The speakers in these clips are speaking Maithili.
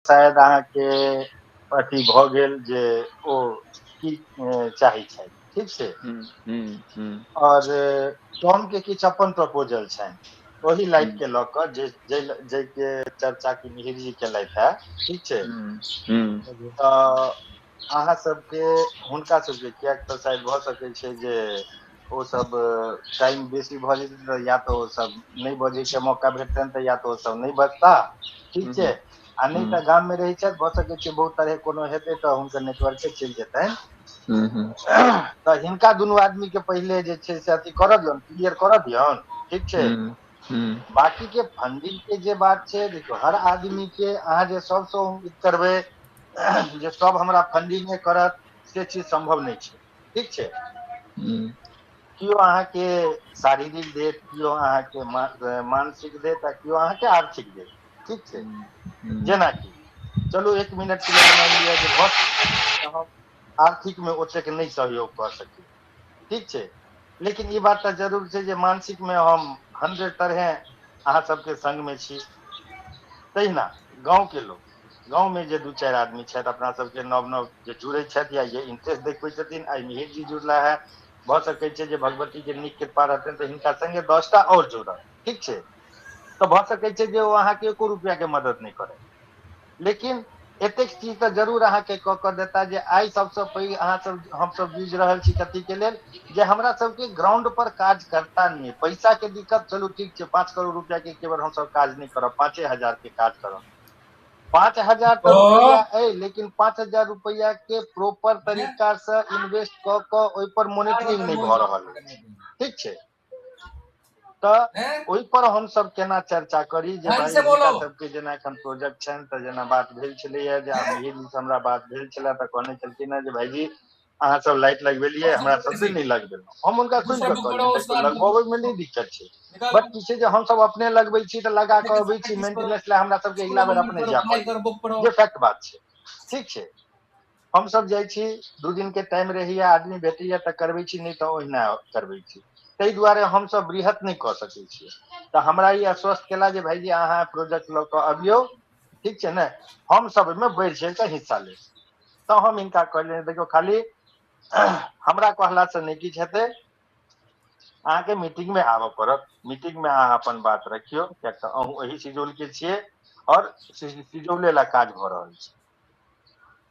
शायद अहाँके अथी भऽ गेल जे ओ की चाहै छथि, ठीक छै। हूँ हूँ हूँ आओर टॉम के किछु अपन प्रपोजल छनि ओहि लाइट के लऽ कऽ, जे जाहिके चर्चा की मिहिर जी केलथि हे, ठीक छै। हूँ हूँ तऽ अहाँ सबके हुनका सबके किएक तऽ शायद भऽ सकै छै जे ओ सब टाइम बेसी भऽ जेतै तऽ या तऽ ओ सब नहि बजैके मौका भेटतनि तऽ या तऽ ओ सब नहि बजता, ठीक छै। आ नहि तऽ गाम मे रहै छथि, भऽ सकै छै बहुत तरह कोनो हेतै तऽ हुनकर नेटवर्के चलि जेतनि। हूँ हूँ तऽ हिनका दुनू आदमी के पहिले जे छै से अथी करऽ दियौन, क्लियर करऽ दियौन, ठीक छै। हूँ हूँ बाकी के फंडिंग के जे बात छै, देखियौ हर आदमी के अहाँ जे सबसँ उम्मीद करबै जे सब हमरा फंडिंगे करत, से चीज सम्भव नहि छै, ठीक छै। हूँ केओ अहाँके शारीरिक देत, केओ अहाँके मानसिक देत, आ केओ अहाँके आर्थिक देत, ठीक छै। जेनाकि चलू एक मिनट के लेल मानि लिअ जे भऽ हम आर्थिक मे ओतेक नहि सहयोग कऽ सकी, ठीक छै, लेकिन ई बात तऽ जरूर छै जे मानसिक मे हम 100 तरहे अहाँ सबके संग मे छी। तहिना गाँव के लोक, गाँव में जे 2-4 आदमी छथि अपना सबके नव नव जे जुड़ै छथि या जे इंटरेस्ट देखबै छथिन, आइ मिहिर जी जुड़ला है, भऽ सकै छै जे भगवती के नीक कृपा रहतनि तऽ हिनका संगे 10टा आओर जुड़त, ठीक छै। तऽ भऽ सकै छै जे ओ अहाँके एको रुपआ के मदद नहि करत, लेकिन एतेक चीज तऽ जरूर अहाँके कऽ कऽ देता जे आइ सबसँ पैघ अहाँ सब हमसब बुझि रहल छी कथी के लेल, जे हमरा सबके ग्राउंड पर काज करता नहि, पैसा के दिक्कत चलू ठीक छै, 5 करोड़ रुपया के केवल हमसब काज नहि करब, 5,000 के काज करब, 5,000 तऽ रुपया अइ, लेकिन 5,000 रुपया के प्रॉपर तरीका से इन्वेस्ट कऽ कऽ ओहि पर मोनिटरिंग नहि भऽ रहल अछि, ठीक छै। तऽ ओहि पर हमसब केना चर्चा करी जे भाई हिनका सबके जेना एखन प्रोजेक्ट छनि, तऽ जेना बात भेल छलैया जे मिहिर जी से हमरा बात भेल छलै तऽ कहने छलखिन हेँ जे भाईजी अहाँ सब लाइट लगबेलियै, हमरा सबसे नहि लगबेलहुँ। हम हुनका सुनि कऽ कहलियनि लगबबै मे नहि दिक्कत छै, बट की छै जे हमसब अपने लगबै छी तऽ लगा कऽ अबै छी, मेंटेनेंस लए हमरा सबके अगिला बेर अपने जाय पड़ै, जे फैक्ट बात छै, ठीक छै। हमसब जाइ छी, 2 दिन के टाइम रहैया, आदमी भेटैया तऽ करबै छी, नहि तऽ ओहिना करबै छी, ताहि दुआरे हमसब बृहत नहि कऽ सकै छियै। तऽ हमरा ई आश्वस्त केला जे भाईजी अहाँ प्रोजेक्ट लऽ कऽ अबियौ, ठीक छै ने, हमसब ओहिमे बढ़ि चढ़ि कऽ हिस्सा लेब। तऽ हम हिनका कहलियनि देखियौ खाली हमरा कहलासँ नहि किछु हेतै, अहाँके मीटिंग मे आबऽ पड़त, मीटिंग मे अहाँ अपन बात रखियौ, किएक तऽ अहूँ एहि सिजौल के छियै आओर सिजौले ला काज भऽ रहल छै।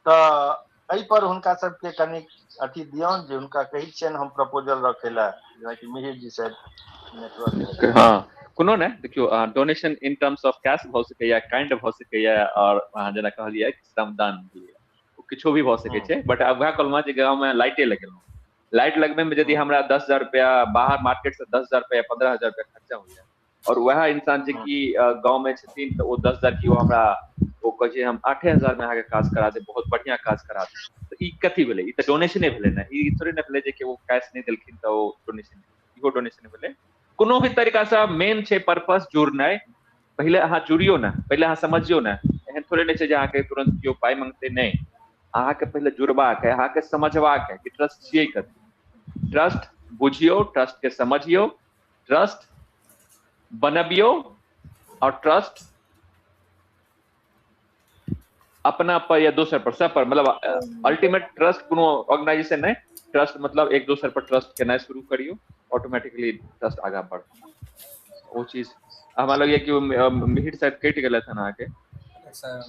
तऽ एहि पर हुनका सबके कनि अथी दियौन जे हुनका कहै छियनि हम प्रपोजल रखै लए, जेनाकि मिहिर जी साहब नेटवर्क। हँ कोनो नहि, देखियौ donation in terms of cash भऽ सकैया, काइंड भऽ सकैया, आओर अहाँ जेना कहलियै श्रमदान भी किछो भी भऽ सकै छै। बट आब वएह कहलहुँ जे गाँव मे लाइटे लगेलहुँ, लाइट लगबै मे यदि हमरा 10,000 रुपया बाहर मार्केट से 10,000 रुपया 15,000 रुपया खर्चा होइया, और वएह इंसान जे कि गाँव मे छथिन तऽ ओ 10,000 की ओ हमरा ओ कहै छै हम 8,000 मे अहाँके काज करा देब, बहुत बढ़िया काज करा देब, तऽ ई कथी भेलै? ई तऽ डोनेशने भेलै ने, ई थोड़े ने भेलै जे कि ओ कैश नहि देलखिन तऽ ओ डोनेशन, इहो डोनेशन भेलै। कोनो भी तरीका से मेन छै पर्पस जुड़नाइ। पहिले अहाँ जुड़ियौ ने, पहिले अहाँ समझियौ ने, एहन थोड़े नहि छै जे अहाँके तुरन्त केओ पाइ मंगतै, नहि, अहाँके पहिले जुड़बाक है, अहाँके समझबाक है कि ट्रस्ट छियै कथी। ट्रस्ट बुझियौ, ट्रस्ट के समझियौ, ट्रस्ट बनबियौ, और ट्रस्ट अपना पर या दोसर पर, सब पर, मतलब अल्टीमेट ट्रस्ट कोनो ऑर्गेनाइजेशन नहि, ट्रस्ट मतलब एक दोसर पर ट्रस्ट केनाइ शुरू करियौ, ऑटोमेटिकली ट्रस्ट आगाँ बढ़त। ओ चीज हमरा लगैया कि मिहिर शायद कटि गेलथि हन अहाँके।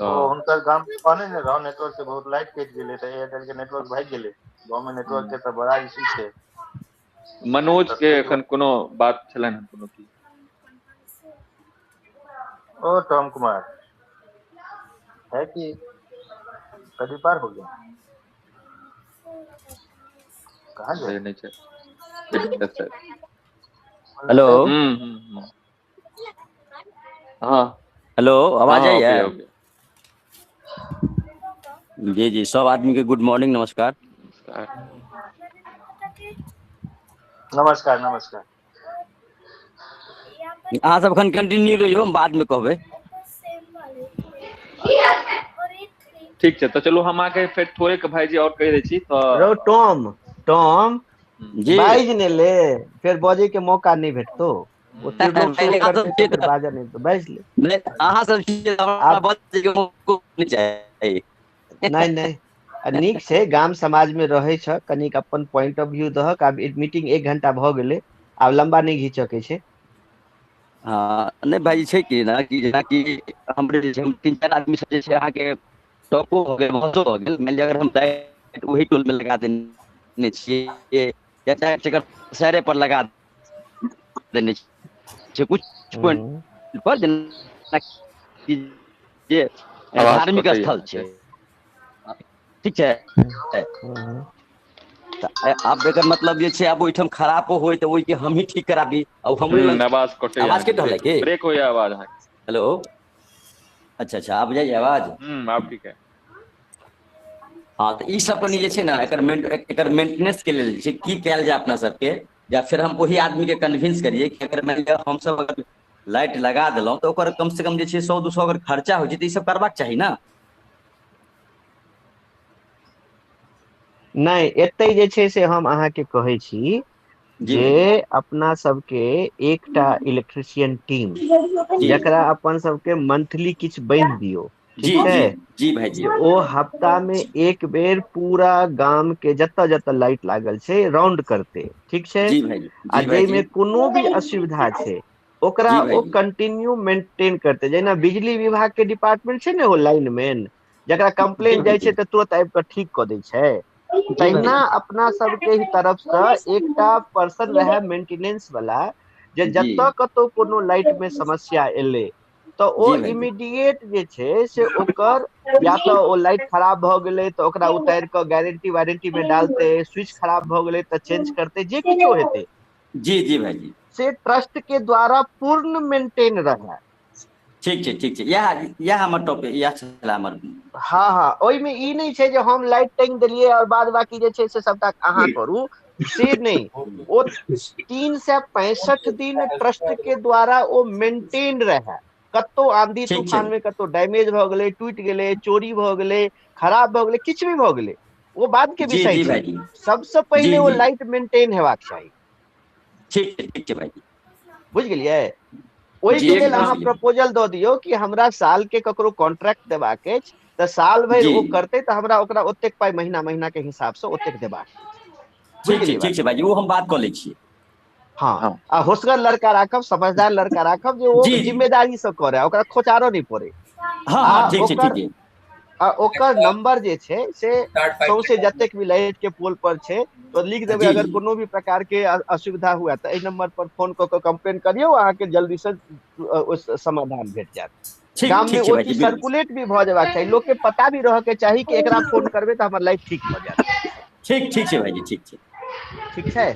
ओ हुनकर गाम कहने ने रहौ नेटवर्क के बहुत लाइट कटि गेलै तऽ एयरटेल के नेटवर्क भागि गेलै, गाँव मे नेटवर्क के तऽ बड़ा इशू छै। मनोज के एखन कोनो बात छलनि हन कोनो की? ओ टॉम कुमार है कि कदी पार हो गया, कहाँ गया? नहीं छै। हेलो। हाँ हेलो, आवाज हाँ, आइए? हो गया। जी जी, सब आदमी के गुड मॉर्निंग, नमस्कार। नमस्कार नमस्कार। अहाँ सब एखन कंटिन्यू रहियौ, हम बाद में कहबै। ठीक छै, तऽ चलू हम अहाँके फेर थोड़े के भाईजी और कहि दै छी। तऽ रौ टॉम, टॉम जी बाजि ने ले, फेर बजै के मौका नहि भेटतौ। ओ त्रिलोक शुरू करतै तऽ फेर बाजऽ नहि देतौ, बाजि ले। नहि, अहाँ सब छियै तऽ हमरा बजै के मौको नहि चाही। नहि नहि, आ नीक छै, गाम समाज मे रहै छ, कनिक अपन पॉइंट ऑफ व्यू दहक। आब मीटिंग 1 घंटा भऽ गेलै, आब लम्बा नहि घीचऽ के छै। हँ, नहि भाइजी, छै कि ने कि जेनाकि हमरे जे छै, हम तीन चारि आदमी से जे छै अहाँके टॉपो भऽ गेल, बहसो भऽ गेल। मानि लिअ अगर हम लाइट ओहि टोल मे लगा देने छियै या चाहे शहरे पर लगा देने छियै कुछ पॉइंट पर, जेनाकि जे आवाज धार्मिक कटैया स्थल अहाँके। छै, ठीक छै, तऽ आब एकर मतलब जे छै, आब ओहिठाम खरापो होय तऽ ओहिके हमही ठीक कराबी आ हमरे लग। आवाज कटैया आवाज अहाँके, कटि रहल है ब्रेक की? ब्रेक होइया आवाज अहाँके। हेलो, अच्छा अच्छा, आब जाइए आवाज? आब ठीक है। हँ, तऽ ई सब कनि जे छै ने, एकर मेंटेनेंस के लेल जे छै, की कयल जाय अपना सबके, या फेर हम ओहि आदमी के कन्विंस करियै कि अगर मानि लिअ हमसब अगर लाइट लगा देलहुँ तऽ ओकर कम से कम जे छै 100-200 अगर खर्चा होइ छै तऽ ई सब करबाक चाही ने। नहि, एतै जे छै से हम अहाँके कहै छी जी जे भाईजी। अपना सबके एकटा इलेक्ट्रिशियन टीम, जी जकरा अपन सबके मंथली किछु बान्हि दियौ, जी। ठीक छै, जी जी भाईजी। जे ओ हफ्ता मे एक बेर पूरा गाम के जतऽ जतऽ लाइट लागल छै राउंड करतै, ठीक छै, जी भाईजी। आ जी भाईजी। जाहिमे कोनो भी असुविधा छै ओकरा जी ओ भाईजी। कंटिन्यू मेंटेन करतै। जहिना बिजली विभाग के डिपार्टमेंट छै ने, ओ लाइन मैन जकरा जी कम्प्लेन जाइ भाईजी। छै तऽ तुरत आबि कऽ ठीक कऽ दै छै, जी तहिना भाईजी। अपना सबके ही तरफसँ एकटा पर्सन रहै मेंटेनेंस वाला, जे जी जतऽ कतौ कोनो लाइट मे समस्या एलै तऽ ओ जी भाईजी। इमीडिएट जे छै से ओकर, या तऽ ओ लाइट खराब भऽ गेलै तऽ ओकरा उतारि कऽ गारंटी वारंटी मे डालतै, स्विच खराब भऽ गेलै तऽ चेंज करतै, जे किछो हेतै जी जी भाईजी। से ट्रस्ट के द्वारा पूर्ण मेंटेन रहै। ठीक छै, ठीक छै, इएह इएह हमर टॉपिक, इएह छलै हमर। हँ हँ, ओहिमे ई नहि छै जे हम लाइट टांगि देलियै आओर बाद बाकी जे छै से सबटा अहाँ करू, से नहि। ओ 365 दिन ट्रस्ट के द्वारा ओ मेंटेन रहै। कतौ आंधी ठीक छै। तूफान मे कतौ डैमेज भऽ गेलै, टूटि गेलै, चोरी भऽ गेलै, खराब भऽ गेलै, किछु भी भऽ गेलै, ओ बाद के जी विषय जी छै। भाईजी। सबसँ जी पहिले ओ जी। लाइट मेंटेन हेबाक चाही। ठीक छै, ठीक छै भाईजी। बुझि गेलियै? जी ओहिके जी लेल बुझि अहाँ गेलियै। प्रपोजल दऽ दियौ कि हमरा साल के ककरो कॉन्ट्रैक्ट देबाक अछि, तऽ साल भरि जी ओ करतै तऽ हमरा ओकरा ओतेक पाइ महीना महीना के हिसाबसँ ओतेक देबाक अछि। बुझि ठीक छै। गेलियै ठीक बात? छै भाईजी, ओ हम बात कऽ लै छियै। हँ, आ होशगर लड़का राखब, समझदार लड़का राखब, जे ओ जी जिम्मेदारी से करे, ओकरा खोचारो नहि पड़े। हँ आ हँ, ठीक छै। ओकर ठीक छै। आ ओकर नंबर जे छै से सौंसे जतेक भी लाइट के पोल पर छै तो लिख देबै, जी अगर जी कोनो भी प्रकार के असुविधा हुए तऽ एहि नंबर पर फोन कऽ कऽ कम्प्लेन करियौ, अहाँके जल्दी से ओ समाधान भेट जायत। ठीक गाम मे ठीक छै ओ भाईजी, चीज बिल्कुल। सर्कुलेट भी भऽ जेबाक चाही, लोकके पता भी रहय के चाही कि एकरा फोन करबै तऽ हमर लाइट ठीक भऽ जायत। ठीक, ठीक छै भाईजी, ठीक छै। ठीक छै।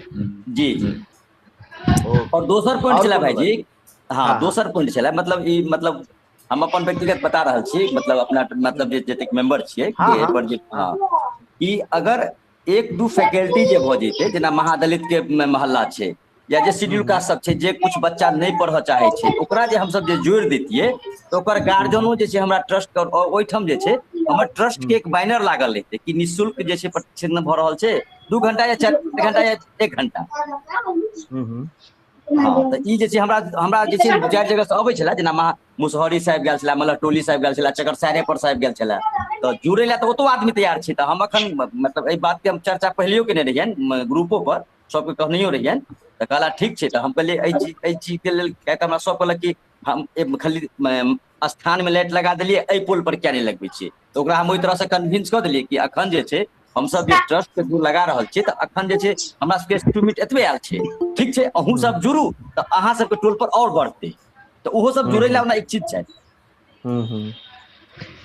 जी जी। ओके। और दोसर पॉइंट आओर छलै कोनो बात? भाईजी। हँ, हँ हँ। दोसर पॉइंट छलै, मतलब ई मतलब हम अपन व्यक्तिगत बता रहल छी, मतलब अपना मतलब जे जतेक मेंबर छियै हँ कि हँ एहिपर जे हँ। कि अगर एक दू फैकल्टी जे भऽ जेतै, जेना महादलित के मोहल्ला छै या जे हूँ शेड्यूल हूँ कास्ट सब छै, जे कुछ बच्चा नहि पढ़ऽ चाहै छै, ओकरा जे हमसब जे जोड़ि दैतियै तऽ ओकर हूँ गार्जियनो जे छै हमरा ट्रस्ट, ओहिठाम जे छै हमर ट्रस्ट के हूँ एक बैनर लागल रहितै कि निःशुल्क जे छै प्रशिक्षण भऽ रहल छै, 2 घंटा या 4 घंटा या 1 घंटा। हूँ हूँ हँ, तऽ ई जे छै हमरा हमरा जे छै चारि जगहसँ अबै छले, जेना महा मुसहरी साहब गेल छले, मलहटोली साहब गेल छले, चकरसारे पर साहब गेल छले, तऽ जुड़ै लए तऽ ओतौ आदमी तैयार छै। तऽ हम एखन मतलब एहि बातके हम चर्चा पहिलेयो केने रहियनि ग्रुपो पर, सबके कहनेयो रहियनि, तऽ कहला ठीक छै। तऽ हम कहलियै एहि चीजके लेल, किया तऽ हमरा सब कहलक कि हम खाली स्थान मे लाइट लगा देलियै, एहि पोल पर किया नहि लगबै छियै? तऽ ओकरा हम ओहि तरहसँ कन्विन्स कऽ देलियै कि अखन जे छै हमसब जे ट्रस्ट के थ्रू लगा रहल छियै, तऽ अखन जे छै हमरा सबके एस्टीमेट एतबे आयल छै, ठीक छै, अहूँ हूँ सब जुड़ू तऽ अहाँ सबके टोल पर आओर बढ़तै। तऽ ओहो सब हूँ जुड़ै लए हूँ ओना इच्छित छथि। हूँ हूँ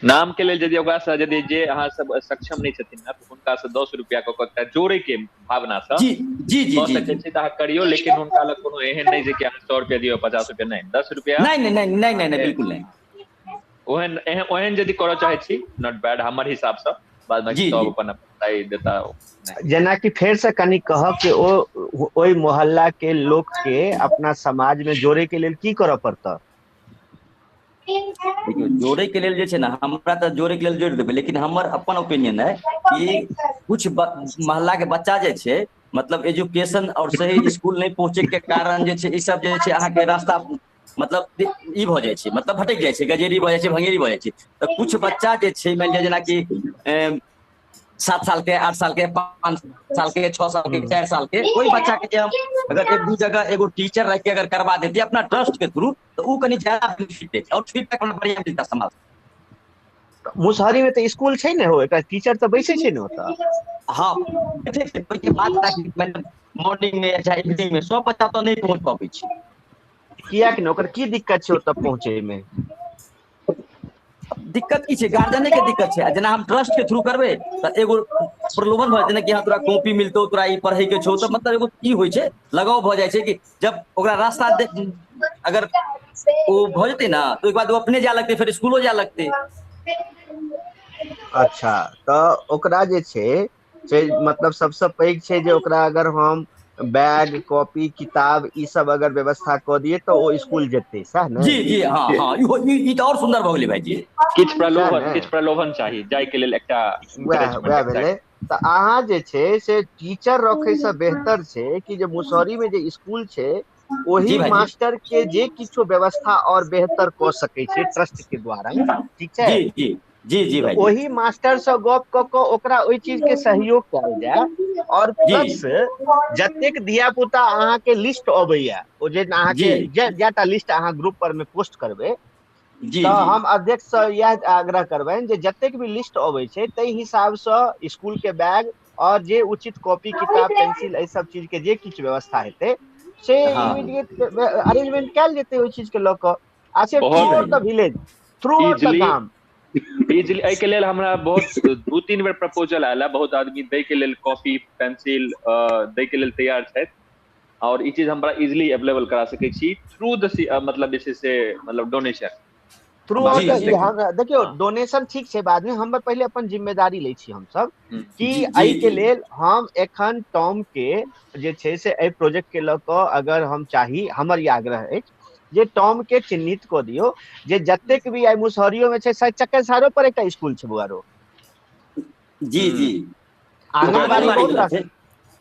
नाम के लेल यदि ओकरासँ यदि जे अहाँ सब सक्षम नहि छथिन ने, तऽ हुनकासँ 10 रुपया कऽ कऽ जोड़े के भावनासँ जी जी जी कऽ जी सकै जी छी तऽ अहाँ करियौ, लेकिन हुनका लग कोनो एहन नहि जे कि अहाँ 100 रुपया दियौ, 50 रुपया, नहि, 10 रुपया। नहि नहि नहि नहि नहि नहि, अहाँके बिल्कुल नहि। ओहन ओहन यदि करऽ चाहै छी, not bad हमर हिसाबसँ, बाद बाकी जी सब जी अपन अपन राय देता। नहि। जेनाकि फेरसँ कनि कहब कि ओ ओहि मोहल्ला के लोकके अपना समाज मे जोड़े के लेल की करऽ पड़तै? देखियौ, जोड़ैके लेल जे छै ने, हमरा तऽ जोड़ैके लेल जोड़ि देबै, लेकिन हमर अपन ओपिनियन अइ कि कुछ मोहल्लाके बच्चा जे छै, मतलब एजुकेशन और सही स्कूल नहि पहुँचैके कारण जे छै, ई सब जे छै अहाँके रास्ता मतलब ई भऽ जाइ छै, मतलब भटकि जाइ छै, गजेरी भऽ जाइ छै, भंगेरी भऽ जाइ छै। तऽ कुछ बच्चा जे छै, मानि लिअ जेनाकि 7 साल के, 8 साल के, 5 साल के, 6 साल के, 4 साल के, ओहि बच्चा के जे हम अगर एक दू जगह एगो टीचर राखि के अगर करवा देतियै अपना ट्रस्ट के थ्रू, तऽ ओ कनि ज्यादा बेनिफिट दै छै और फीडबैक हमरा बढ़िया मिलता समाज। मुसहरी में तऽ स्कूल छै ने हो, एकरा टीचर तऽ बैसै छै ने ओतऽ। हँ, बैठे छै, ओहिके बाद मॉर्निंग में चाहे इवनिंग में सब बच्चा तऽ नहि पहुँच पबै छै। कियाक नहि, ओकर की दिक्कत छै ओतऽ पहुँचे में? दिक्कत की छै, गार्जियने के दिक्कत छै। आ जेना हम ट्रस्ट के थ्रू करबै तऽ एगो प्रलोभन भऽ जेतै ने कि हँ तोरा कॉपी मिलतौ, तोरा ई पढ़ै के छौ, तऽ मतलब एगो की होइ छै, लगाव भऽ जाइ छै कि जब ओकरा रास्ता अगर ओ भऽ जेतै ने तऽ ओहिके बाद ओ अपने जाय लगतै, फेर स्कूलो जाय लगतै। अच्छा, तऽ ओकरा जे छै से मतलब सबसँ पैघ छै जे ओकरा अगर हम बैग, कॉपी, किताब ई सब अगर व्यवस्था कऽ दियै तऽ ओ स्कूल जेतै, सएह ने? जी जी, हँ हँ, इहो ई तऽ और सुन्दर भऽ गेलै भाईजी। किछु प्रलोभन, किछु प्रलोभन चाही जाय के लेल, एकटा वएह वएह भेलै। तऽ अहाँ जे छै से टीचर रखै से बेहतर छै कि जे मुसहरी मे जे स्कूल छै जी ओहि भाईजी। मास्टर के जे किछो व्यवस्था और बेहतर कऽ सकै छै ट्रस्ट के द्वारा, ठीक छै? जी जी जी जी तऽ भाईजी। ओहि मास्टरसँ गप कऽ कऽ ओकरा ओहि चीज के सहयोग कयल जाय, और जी प्लस जतेक धिया पुता अहाँके लिस्ट अबैया, ओ जे जी अहाँके जेटा लिस्ट अहाँ ग्रुप पर मे पोस्ट करबै, जी तऽ जी हम अध्यक्षसँ इएह आग्रह करबनि जे जतेक भी लिस्ट अबै छै ताहि हिसाबसँ स्कूल के बैग और जे उचित कॉपी, किताब, पेंसिल, एहि सब चीज के जे किछु व्यवस्था हेतै से हँ इमीडिएट अरेंजमेंट कयल जेतै ओहि चीज के लऽ कऽ, आ से जी थ्रू बहुत आउट the भाईजी। Village, through out the easily गाम। इजिली एहिके लेल हमरा बहुत 2-3 बेर प्रपोजल आयल है, बहुत आदमी दै के लेल कॉपी पेंसिल दै के लेल तैयार छथि, और ई चीज हम बड़ा इजिली अवेलेबल करा सकै छी थ्रू द मतलब जे छै से मतलब डोनेशन। थ्रू बात आउट जी द जी ई हम देखियौ, हँ डोनेशन ठीक छै, बादमे हमर पहिले अपन जिम्मेदारी लै छी हमसभ कि जी जी एहिके जी लेल हम एखन टॉम के जे छै से एहि प्रोजेक्ट के लऽ कऽ अगर हम चाही, हमर ई आग्रह अछि जे टॉम के चिन्हित कऽ दियौ जे जतेक भी आइ मुसहरियो मे छै, शायद चकरसारो पर एकटा स्कूल छै बौआरो। जी जी। ओकरा आंगनबाड़ी गोद आंगनबाड़ी बहुत वाला रास छै।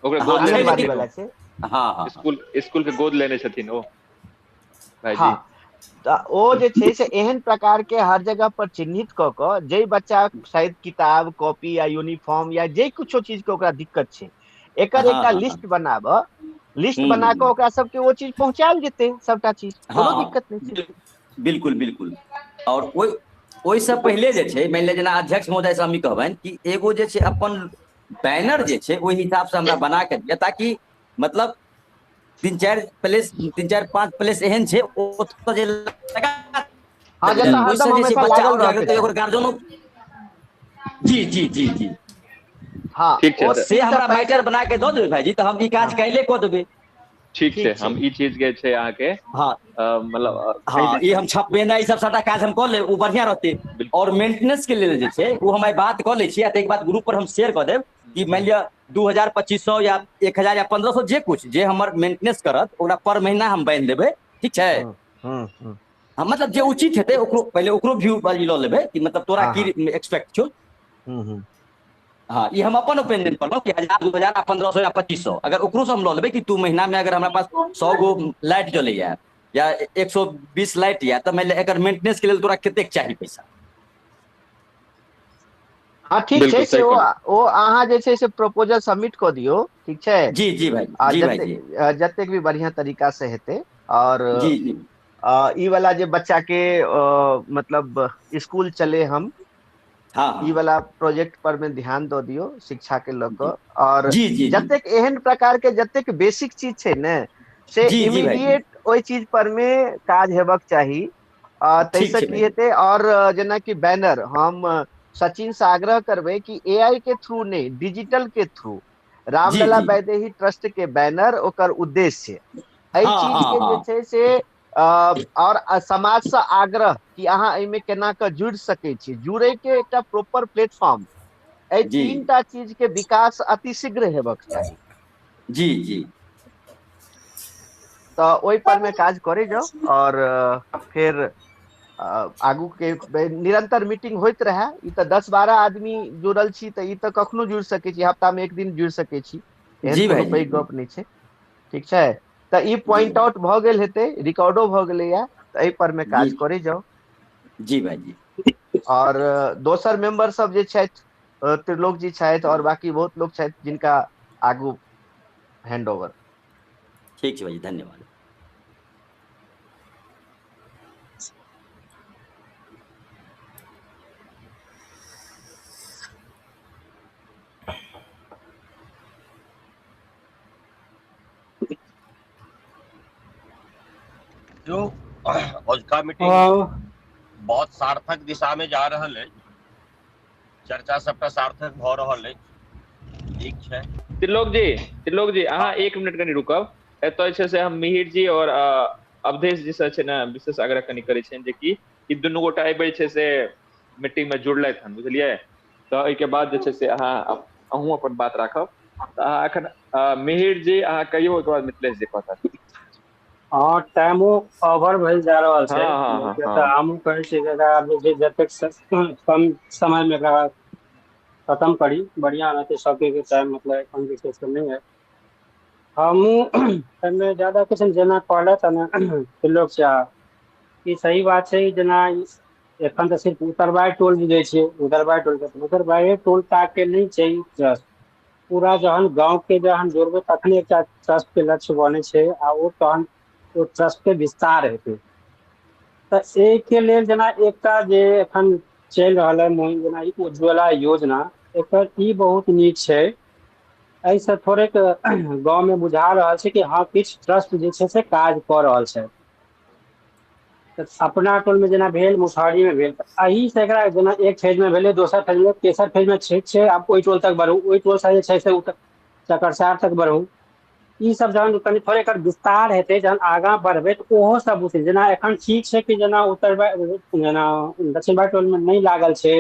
ओकरा हँ गोद छै लेने आंगनबाड़ी लेकिन छथिन ओ। वाला छै। हँ हँ हँ। स्कूल स्कूल के गोद लेने छथिन ओ भाईजी। हँ, तऽ ओ जे छै से एहन प्रकार के हर जगह पर चिन्हित कऽ कऽ जे बच्चा शायद किताब, कॉपी या यूनिफॉर्म या जे किछो चीज के ओकरा दिक्कत छै, एकर हँ एकटा हँ हँ। लिस्ट बनाब, लिस्ट हूँ बना कऽ हूँ ओकरा सबके ओ चीज पहुँचायल जेतै सबटा चीज, कोनो हँ दिक्कत नहि छै। बिल्कुल बिल्कुल। और ओहि ओहिसँ पहिले जे छै, मानि लिअ जेना अध्यक्ष महोदयसँ हम ई कहबनि कि एगो जे छै अपन बैनर जे छै ओहि हिसाबसँ हमरा बना कऽ दिअ, ताकि मतलब 3 4 प्लेस, 3 4 5 प्लेस एहन छै ओतऽ जे लगा हँ, देबै जतऽ ने, ओहिसँ हरदम जे छै हमेशा बच्चा लागल आओर रहके जागृत चाही। ओकर गार्जियनो। जी जी जी जी। हँ, ठीक छै ओ तऽ से तीनटा हमरा पैनर मैटर बना के दऽ देबै भाईजी, तऽ हम ई हँ काज काल्हिए कऽ देबै। ठीक छै, ठीक छै। हम ई चीज के छै अहाँके हँ मतलब कहि हँ, दै ई छी। हम छपेनाइ ई सब सबटा काज हम कऽ लेब, ओ बढ़िआँ रहतै। बिल्कुल और मेंटेनेंस के लेल जे छै ओ हम आइ बात कऽ लै छी, आ ताहिके बाद ग्रुप पर हम शेयर कऽ देब कि मानि लिअ 2000 2500 या 1000 या 1500 जे कुछ जे हमर मेंटेनेंस करत ओकरा पर महीना हम बान्हि देबै, ठीक छै? हूँ हूँ हूँ। हम मतलब जे उचित हेतै ओकरो पहिले ओकरो व्यू लऽ लेबै कि मतलब तोरा हँ की हँ। एक्सपेक्ट छौ। हूँ हूँ। हँ, ई हम अपन ओपिनियन कहलहुँ कि 1000 2000 आ 1500 या 2500 अगर ओकरोसँ हम लऽ लेबै कि तू महीनामे अगर हमरा पास 100 गो लाइट जलैया या 120 लाइट या, तऽ मानि लिअ एकर मेंटेनेंस के लेल तोरा कतेक चाही पैसा। हँ ठीक छै, बिल्कुल से सही ओ कहलियै। ओ अहाँ जे छै से प्रपोजल सबमिट कऽ दियौ, ठीक छै? जी जी भाई आ जी। जतेक भाईजी। जतेक भी बढ़िआँ तरीका से हेतै, और जी जी ई वाला जे बच्चा के मतलब स्कूल चले, हम हँ ई हँ। वाला प्रोजेक्ट पर मे ध्यान दऽ दियौ शिक्षा के लऽ कऽ, और जी जी जी जतेक एहन प्रकार के जतेक बेसिक चीज छै ने से जी जी भाईजी। इमीडिएट ओहि चीज पर मे काज हेबाक चाही। ठीक ताहिसँ छै की भाईजी। हेतै, और जेनाकि बैनर हम सचिन से आग्रह करबै कि ए आई के थ्रू नहि, डिजिटल के थ्रू जी रामलला जी। वैदेही ट्रस्ट के बैनर, ओकर उद्देश्य, एहि हँ चीज हँ के जे हँ। छै से और समाजसँ आग्रह कि अहाँ एहिमे केना कऽ जुड़ि सकै छी, जुड़ैके एकटा प्रॉपर प्लेटफॉर्म, एहि जी तीनटा चीज के विकास अतिशीघ्र हेबाक चाही। जी जी। तऽ ओहि पर मे काज करै जाउ, और फेर आगू के निरन्तर मीटिंग होइत रहै। ई तऽ 10-12 आदमी जुड़ल छी तऽ ई तऽ कखनो जुड़ि सकै छी, हफ्ता मे एक दिन जुड़ि सकै छी, एहन जी कोनो भाईजी। पैघ गप नहि छै। ठीक छै, तऽ ई जी पॉइंट आउट भऽ गेल हेतै, रिकॉर्डो भऽ गेलैया। तऽ एहि पर मे काज करै जाउ। जी भाईजी। और दोसर मेंबर सब जे छथि, त्रिलोक जी छथि और बाकी बहुत लोग छथि जिनका आगू हैंड ओवर। ठीक छै भाईजी, धन्यवाद। जो अजुका मीटिंग बहुत सार्थक दिशा में जा रहल है, चर्चा सबटा सार्थक भ रहल है, ठीक छै। त्रिलोक जी अहाँ 1 मिनट कनि रुकब। एतऽ जे छै से हम मिहिर जी और अवधेश जी से छै ने विशेष आग्रह कनि करै छियनि जे कि ई दुनू गोटा एहि बेर छै से मीटिंग में जुड़लथि हन, बुझलियै? तऽ एहिके बाद जे छै से अहाँ अहूँ अपन बात राखब। तऽ अहाँ एखन मिहिर जी अहाँ कहियौ, ओहिके बाद मिथिलेश जी कहता। हाँ, टाइमो ओवर भेल जा रहल छै। तऽ हमहूँ कहै छियै जे जतेक कम समय मे एकरा खत्म करी बढ़िया रहतै सबके टाइम, मतलब एखन जे छै से नहि है। हमहूँ एहिमे ज्यादा किछु जेना कहलथि त्रिलोक झा, ई सही बात छै। जेना एखन तऽ सिर्फ उत्तरवाइ टोल बुझै छियै, उत्तरवाइ टोल के उत्तरवाइ टोल टा के नहि छै ट्रस्ट, पूरा जहन गाँव के जहन जोड़बै तखने एकटा ट्रस्ट के लक्ष्य बनै छै आ ओ तहन ओ ट्रस्ट के विस्तार हेतै। तऽ एहिके लेल जेना एकटा जे एखन चलि रहल है मुहिम, जेना उज्ज्वला योजना, एकर ई बहुत नीक छै। एहिसँ थोड़ेक गाँवमे बुझा रहल छै कि हँ किछु ट्रस्ट जे छै से काज कऽ रहल छै। तऽ अपना टोलमे जेना भेल, मुसहरीमे भेल, तऽ एहिसँ एकरा जेना एक फेजमे भेलै, दोसर फेजमे, तेसर फेजमे ठीक छै, आब ओहि टोल तक बढ़ू, ओहि टोलसँ जे छै से चकरसार तक बढ़ू। ई सब जहन कनि थोड़े एकर विस्तार हेतै, जहन आगाँ बढ़बै तऽ ओहो सब बुझतै। जेना एखन ठीक छै कि जेना उत्तर जेना दक्षिण टोलमे नहि लागल छै,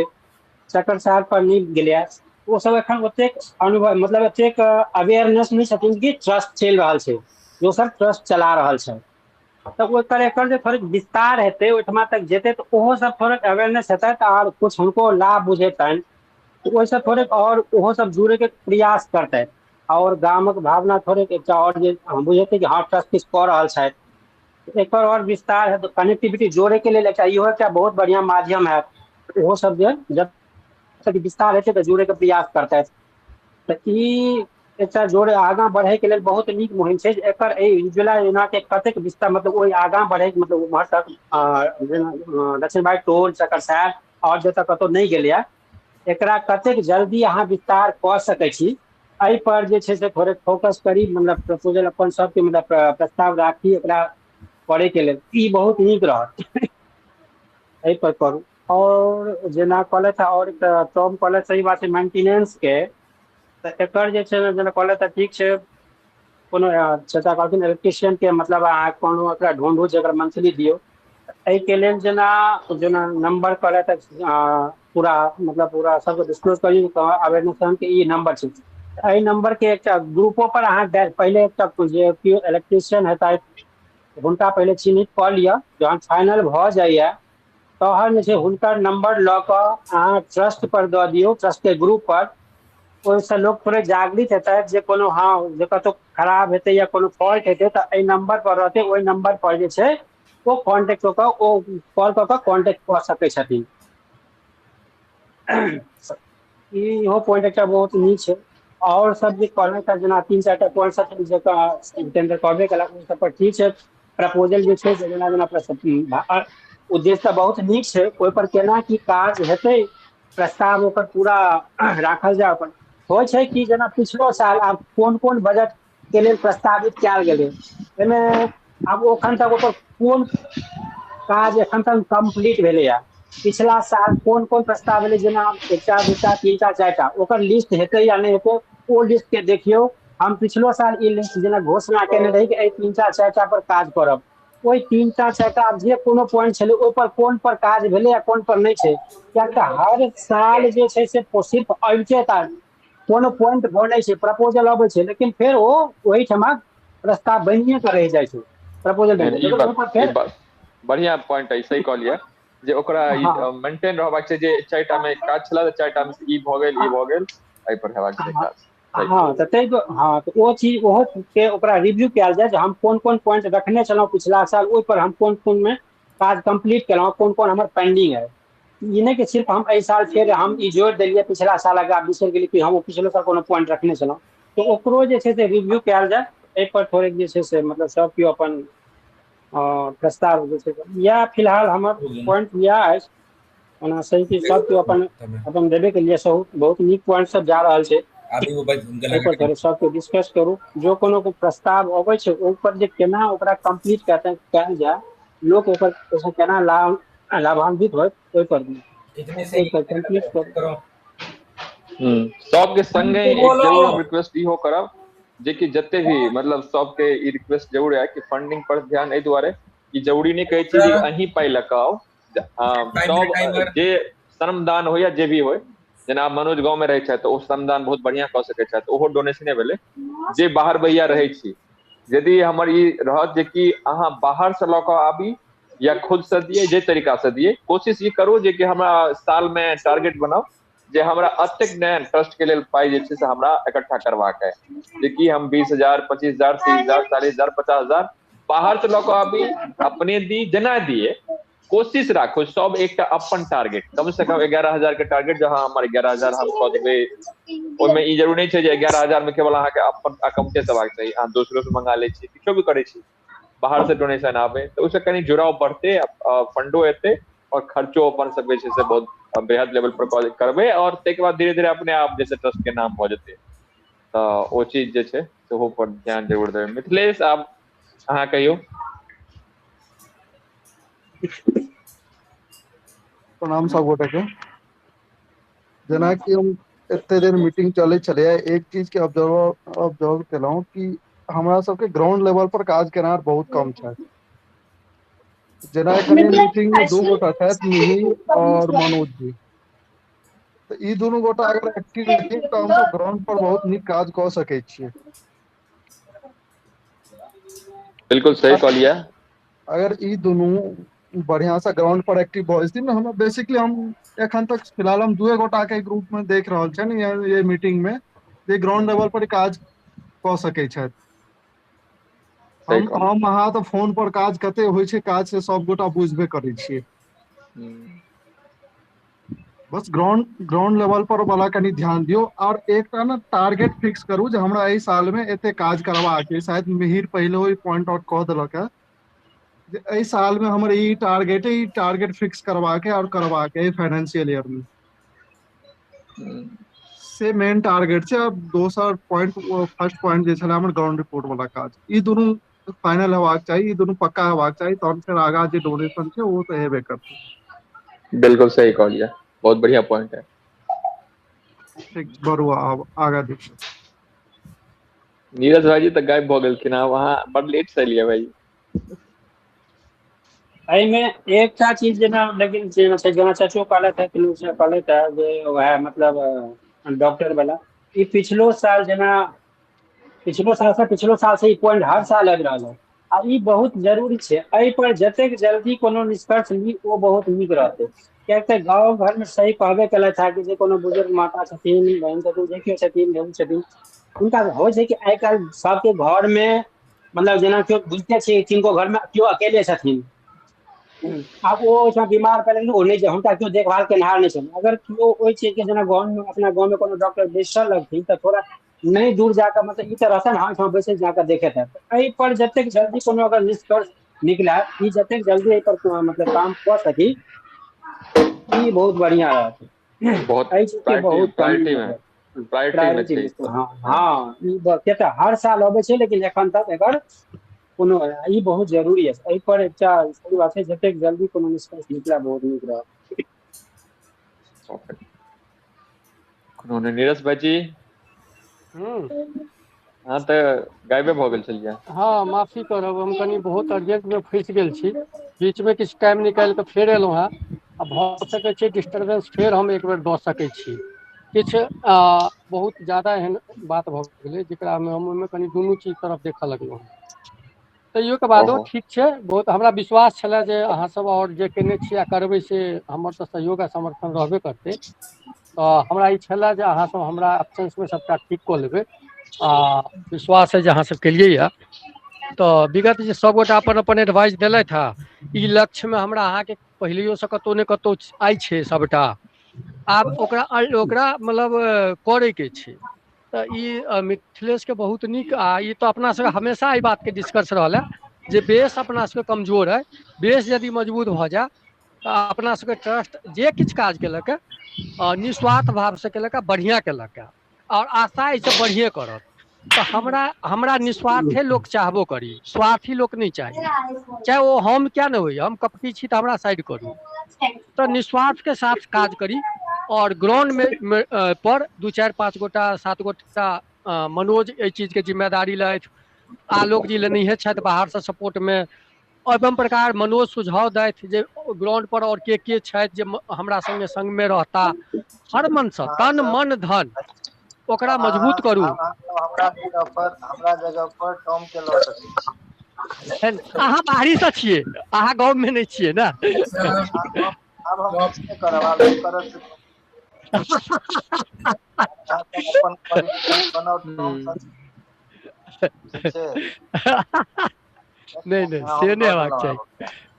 चकरसार पर नहि गेलै, ओ सब एखन ओतेक अनुभव मतलब एतेक अवेयरनेस नहि छथिन कि ट्रस्ट चलि रहल छै, दोसर ट्रस्ट चला रहल छै। तऽ ओकर एकर जे थोड़ेक विस्तार हेतै, ओहिठमा तक जेतै तऽ ओहो सब थोड़ेक अवेयरनेस हेतै तऽ आर कुछ हुनको लाभ बुझेतनि, ओहिसँ थोड़ेक आओर ओहो सब जुड़ैके प्रयास करतै। और गामक भावना थोड़ेक एकटा और जे बुझेतै कि हँ ट्रस्ट किछु कऽ रहल छथि, एकर और विस्तार हेतै, कनेक्टिविटी जोड़ैके लेल एकटा इहो एकटा बहुत बढ़िआँ माध्यम हैत। ओहो सब जे जब तक विस्तार हेतै तऽ जुड़ैके प्रयास करतै। तऽ ई एकटा जोड़े आगाँ बढ़ैके लेल बहुत नीक मुहिम छै। एकर एहि उज्ज्वला योजना के कतेक विस्तार मतलब ओहि आगाँ बढ़ैके मतलब उम्हर तक जेना दक्षिण टोल, चकरसार और जतऽ कतहु नहि गेलैया, एकरा कतेक जल्दी अहाँ विस्तार कऽ सकै छी, एहि पर जे छै से थोड़े फोकस करी, मतलब प्रपोजल अपन सबके मतलब प्रस्ताव राखी एकरा करे के लेल, ई बहुत नीक रहत, एहि पर करू। और जेना कहलथि और टॉम कहलथि सही बात छै मेंटेनेंस के, तऽ एकर जे छै जेना कहलथि तऽ ठीक छै, कोनो चाचा कहलखिन इलेक्ट्रिशियन के मतलब अहाँ कोनो एकरा ढूंढू जेकर मंथली दियौ। एहिके लेल जेना जेना नंबर कहलथि पूरा मतलब पूरा सबके डिस्क्लोज करियौ अवेयरनेस के ई नंबर छै, एहि नंबर के एकटा ग्रुपो पर अहाँ पहिले एकटा जे केओ इलेक्ट्रिशियन हेतै हुनका पहिले चिन्हित कऽ लिअ, जहन फाइनल भऽ जाइया तहन जे छै हुनकर नंबर लऽ कऽ अहाँ ट्रस्ट पर दऽ दियौ, ट्रस्ट के ग्रुप पर। ओहिसँ लोक थोड़े जागृत हेतै जे कोनो हँ जे कतहु खराब हेतै या कोनो फॉल्ट हेतै तऽ एहि नंबर पर रहतै, ओहि नंबर पर जे छै ओ कॉन्टेक्ट कऽ कऽ ओ कॉल कऽ कऽ कॉन्टेक्ट कऽ सकै छथिन। इहो पॉइंट एकटा बहुत नीक छै। और सब जे कहलहुँ तऽ जेना 3-4 टा पॉइंट सब जितेंद्र कहबे केलक, ओहि सब पर ठीक छै। प्रपोजल जे छै जेना जेना उद्देश्य तऽ बहुत नीक छै, ओहि पर केना की काज हेतै प्रस्ताव ओकर पूरा राखल जाय। अपन होइ छै कि जेना पिछलो साल आब कोन कोन बजट के लेल प्रस्तावित कयल गेलै, ओहिमे आब एखन तक ओकर कोन काज एखन तक कम्प्लीट भेलैया, पिछला साल कोन कोन प्रस्ताव भेलै, जेना 1, 2, 3, 4 ओकर लिस्ट हेतै या नहि हेतै, ओ लिस्ट के देखियौ। हम पिछलो साल ई लिस्ट जेना घोषणा केने रही कि एहि 3, 4 पर काज करब, ओहि 3, 4 जे कोनो पॉइंट छलै ओहि पर कोन पर काज भेलै या कोन पर नहि छै, कियाकि तऽ हर साल जे छै से सिर्फ अबिते टा कोनो पॉइंट बनै छै, प्रपोजल अबै छै, लेकिन फेर ओ ओहिठमा प्रस्ताव बनिए कऽ रहि जाइ छै, प्रपोजल बनि। बढ़िया पॉइंट है, सही कहलियै जे ओकरा मेंटेन रहबाक छै जे 4 मे काज छला तऽ 4 मे ई भऽ गेल, ई भऽ गेल, एहि पर हेबाक छै काज। हाँ तऽ ताहि हाँ तऽ ओ चीज ओहो के ओकरा रिव्यू कयल जाय जे हम कोन कोन पॉइंट रखने छलहुँ पिछला साल, ओहि पर हम कोन कोन मे काज कम्प्लीट केलहुँ, कोन कोन हमर पेंडिंग है। ई नहि कि सिर्फ हम एहि साल फेर हम ई जोड़ि देलियै पिछला साल आगा बिसरि गेलियै कि हम ओ पिछलो साल कोनो पॉइंट रखने छलहुँ, तऽ ओकरो जे छै से रिव्यू कयल जाय। एहि पर थोड़े जे छै से मतलब सब केओ अपन प्रस्ताव जे छै, इएह फिलहाल हमर पॉइंट इएह अछि। ओना सही कि सब केओ अपन अपन देबे के लिए सहू, बहुत नीक पॉइंट सब जा रहल छै। एहि पर थोड़े सबके डिस्कस करू, जो कोनो प्रस्ताव अबै छै ओहि पर जे केना ओकरा कम्प्लीट कयल जाय, लोक ओकर ओहिसँ केना लाभ लाभान्वित होय ओहि पर कम्प्लीट करू। सबके संगे एक जरूर हम रिक्वेस्ट इहो करब जे कि जते भी मतलब सबके ई रिक्वेस्ट जरूर है कि फंडिंग पर ध्यान एहि दुआरे कि जरूरी नहि कहै छी जे अहीं पाइ लऽ कऽ आउ, सब जे श्रमदान हो या जे भी होइ, जेना मनोज गाँव में रहै छथि तऽ ओ श्रमदान बहुत बढ़िआँ कऽ सकै छथि, ओहो डोनेशने भेलै। जे बाहर भैया रहै छी, यदि हमर ई रहत जे कि अहाँ बाहर से लऽ कऽ आबी या खुद से दिए, जे तरीका से दिए, कोशिश ई करू जे कि हमरा साल में टारगेट बनाउ जे हमरा एतेक नया ट्रस्ट के लेल पाइ जे छै से हमरा इकट्ठा करबाक है, जे कि हम 20,000 25,000 30,000 40,000 50,000 बाहर से लऽ कऽ आबी, अपने दी, जेना दिए, कोशिश राखू सब एकटा अपन टारगेट कम से कम 11,000 के टारगेट, जहाँ हमर 11,000 हम कऽ देबै। ओहिमे ई जरूरी नहि छै जे 11,000 में केवल अहाँके अपन अकाउंटे से अयबाक चाही, अहाँ दोसरो से मंगा लै छी, किछो भी करै छी, बाहर से डोनेशन आबे तऽ ओहिसँ कनि जुड़ाव बढ़तै, फंडो एतै और खर्चो अपन सब जे छै से बहुत बेहद लेवल पर करबै, और ताहिके बाद धीरे धीरे अपने आप जे ट्रस्ट के नाम भऽ जेतै। तऽ ओ चीज जे छै सेहो पर ध्यान जरूर देबै। मिथिलेश, आब अहाँ कहियौ। प्रणाम सब गोटे के। जेनाकि हम एते देर मीटिंग चलै छलैया, एक चीज के ऑब्जर्व केलहुँ कि हमरा सबके ग्राउंड लेवल पर काज केनाहार बहुत कम छै। जेना एखन मीटिंग में दू गोटा छथि, मिहिर और मनोज जी, तऽ ई दुनू गोटा अगर एक्टिव हेथिन तऽ हमसब ग्राउंड पर बहुत नीक काज कऽ सकै छियै। बिल्कुल सही कहलियै। अगर ई दुनू बढ़िया से ग्राउंड पर एक्टिव भऽ जेथिन, हमरा बेसिकली हम एखन तक फिलहाल हम दुए गोटा के ग्रुप में देख रहल छियनि ये मीटिंग में जे ग्राउंड लेवल पर काज कऽ सकै छथि। हम अहाँ तऽ फोन पर काज कते होइ छै, काज से सब गोटा बुझबे करै छियै। बस ग्राउंड लेवल पर वाला कनि ध्यान दियौ, और एकटा ने टारगेट फिक्स करू जे हमरा एहि साल में एते काज करबाक है। शायद मिहिर पहिले ओहि पॉइंट आउट कऽ देलक है जे एहि साल में हमर ई टारगेट है, ई टारगेट फिक्स करबाक है और करबाक है फाइनेंशियल ईयर में, से मेन टारगेट छै। अब दोसर पॉइंट, फर्स्ट पॉइंट जे छलै हमर ग्राउंड रिपोर्ट वाला काज, ई दुनू फाइनल हेबाक चाही, ई दुनू पक्का हेबाक चाही, तहन फेर आगाँ जे डोनेशन छै ओ तऽ हेबे करतै। बिल्कुल सही कहलियै, बहुत बढ़िया पॉइंट है। ठीक, बढ़ू आब आगाँ देखियौ। नीरज भाईजी तऽ गायब भऽ गेलखिन, आब अहाँ बड लेट से एलियै भाई। एहिमे एकटा चीज जेना लेकिन जेना चचो कहलथि है, कहलथि है जे वएह मतलब डॉक्टर वाला, ई पिछलो साल जेना पिछलो साल से पिछलो साल से ई पॉइंट हर साल आबि रहल है, आ ई बहुत जरूरी छै। एहि पर जतेक जल्दी कोनो निष्कर्ष ली ओ बहुत नीक रहतै, कियाकि तऽ गाँव घर में सही कहबे केलथि है कि जे कोनो बुजुर्ग माता छथिन, बहन छथिन, जे केओ छथिन, बहन छथिन, हुनका होइ छै कि आइ काल्हि सबके घर में मतलब जेना केओ बुझते छियै किनको घर में केओ अकेले छथिन, आब ओ ओहिठाम बीमार पड़ल ओ नहि, हुनका केओ देखभाल केनहार नहि छनि। अगर केओ ओहि चीज के जेना गाँव में अपना गाँव में कोनो डॉक्टर बैसल रहथिन तऽ थोड़ा नहि दूर जाकऽ मतलब ई तऽ रहतनि, हँ एहिठाम बैसल जाकऽ देखेत हैत। एहि पर जतेक जल्दी कोनो अगर निष्कर्ष निकले, ई जतेक जल्दी एहि पर मतलब काम कऽ सकी, ई बहुत बढ़िया रहत। बहुत एहि चीज के बहुत प्रायोरिटी में, प्रायोरिटी में छै। हाँ हाँ, ई किया हर साल अबै छै, लेकिन एखन तक एकर कोनो ई बहुत जरूरी अछि। एहि पर एकटा सही बात छै, जतेक जल्दी कोनो निष्कर्ष निकले बहुत नीक रहत। कोनो नहि। नीरज भाईजी, अहाँ तऽ गायबे भऽ गेल छलियै। हाँ, माफी करब, हम कनि बहुत अर्जेंट में फँसि गेल छी, बीच में किछु टाइम निकालि कऽ फेर एलहुँ हेँ। आ भऽ सकै छै डिस्टर्बेंस फेर हम एक बेर दऽ सकै छी, किछु बहुत ज्यादा एहन बात भऽ गेलै जेकरामे हम ओहिमे कनि दुनू चीज तरफ देखऽ लगलहुँ हेँ। तैयो के बादो ठीक छै, बहुत हमरा विश्वास छलै जे अहाँ सब आओर जे केने छी आ करबै से हमर तऽ सहयोग आ समर्थन रहबे करतै। तऽ हमरा ई छलै जे अहाँ सब हमरा एब्सेंसमे सबटा ठीक कऽ लेबै, आ विश्वास है जे अहाँ सब केलियै। तऽ विगत जे सभगोटा अपन अपन एडवाइस देलथि हँ, ई लक्ष्यमे हमरा अहाँके पहिलैयोसँ कतहु ने कतहु आइ छै सभटा, आब ओकरा ओकरा मतलब करैके छै। तऽ ई मिथिलेशके बहुत नीक, आ ई तऽ अपना सबके हमेशा एहि बातके डिस्कस रहल है जे बेस अपना सबके कमजोर है, बेस यदि मजबूत भऽ जाय तऽ अपना सबके ट्रस्ट जे किछु काज केलक है निस्वार्थ भावसँ केलक है, बढ़िआँ केलक है, आओर आशा एहिसँ बढ़िए करत। तऽ हमरा हमरा निस्वार्थे लोक चाहबो करी, स्वार्थी लोक नहि चाही, चाहे ओ हम क्या नहि होइए, हम कपटी छी तऽ हमरा साइड करू। तऽ निस्वार्थ के साथ काज करी और ग्राउंड में पर 2 4 5 गोटा 7 गोटा मनोज एहि चीज के जिम्मेदारी लथि, आलोक जी लेनहे छथि बाहर से सपोर्ट में, एवं प्रकार मनोज सुझाव दैथ जे ग्राउंड पर और के छथि जे हमरा संगे संग में रहता, हर मन से तन मन धन ओकरा मजबूत करू। हमरा जगह पर टॉम के लऽ सकै छी। अहाँ बाहरी से छियै, अहाँ गाँव में नहि छियै ने। आब हम किछु नहि करब, आब जे करब से अपन बनाउ टॉम सन। ठीक छै? नहि नहि, हम से नहि दऽ हेबाक देलहुँ चाही, आब।